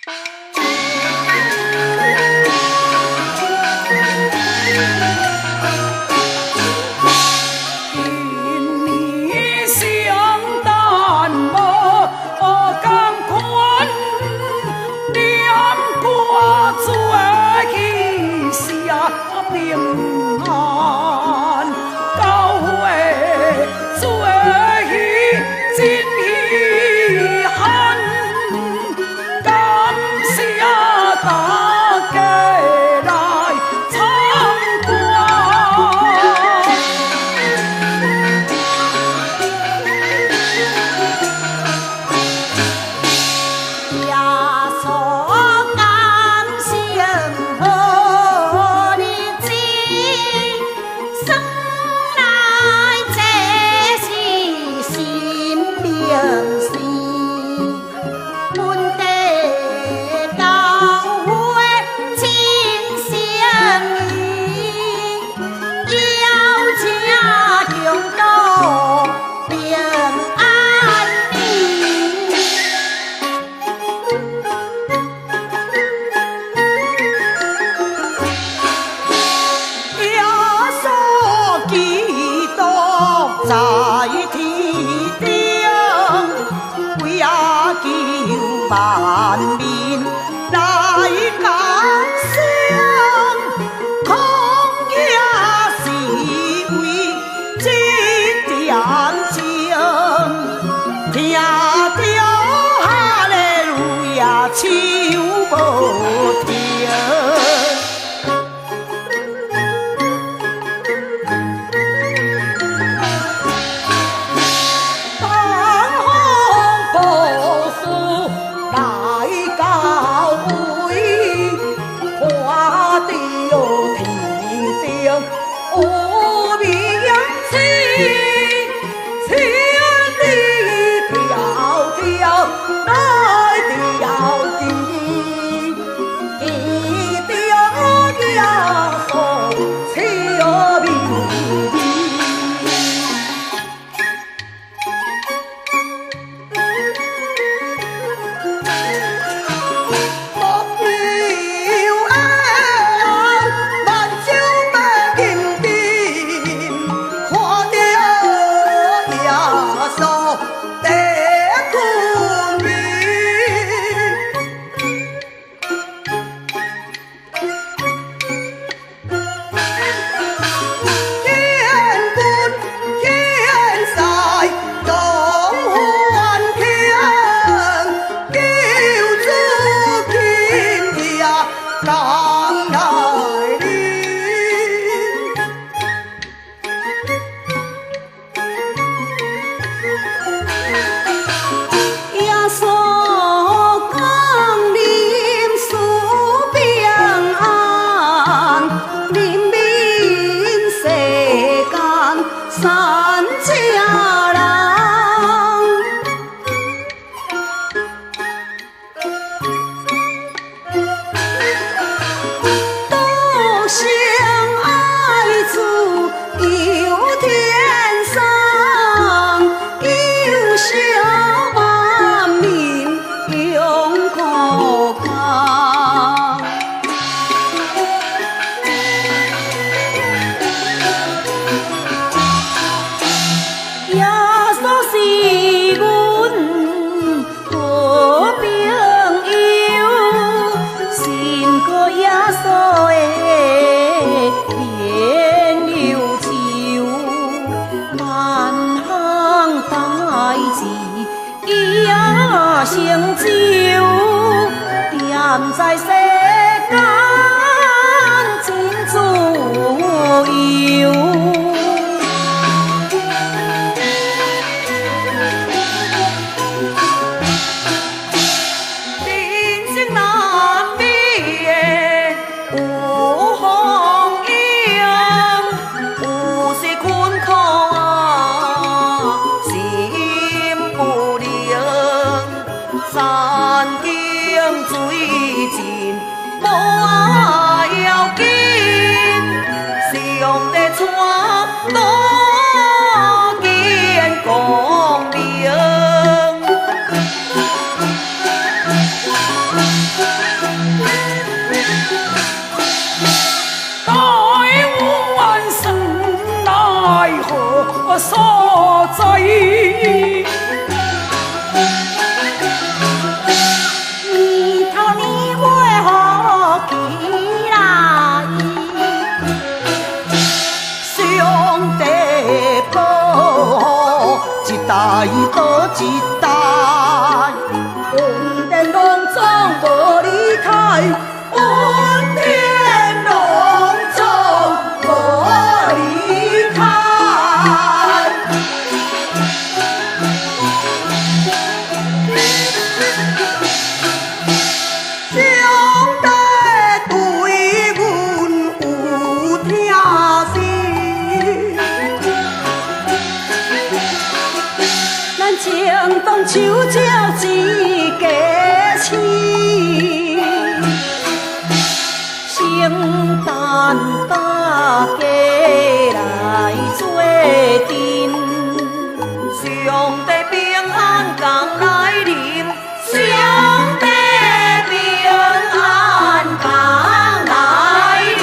今年聖誕無仝款，念歌做去寫平安，教會做去真稀罕，感謝大家來參觀。耶穌感謝好日子，生來這是新命生，阮的教會真誠意，邀請共度平安年。耶穌基督在天頂，為啊救萬民來降生，恐也是為這點鐘，聽著哈利路亞唱無停。東方博士來到位，看著天頂有明星，千里迢迢來朝見，見著耶穌笑眯眯。牧羊的人，目睭欲金金，看著耶穌在困眠。天君天使同歡慶，救主今夜降來臨。耶穌降臨賜平安，憐憫世間善者人。獨相愛主遊天上，救贖萬民永可靠。耶穌是阮好朋友，信靠耶穌的免憂愁，萬項代誌伊也成就，踮在世間真自由。人生難免有風湧，有時困苦啊，心不寧。山窮水盡無要緊，上帝帶路見光明。所在。年頭年尾好起來，上帝保護一代倒一代，恩典攏總無離開，恩典攏總無離開。上帝對阮有疼惜，咱情當手照一家親，聖誕大家來做陣。上帝平安降來臨，上帝平安降來臨。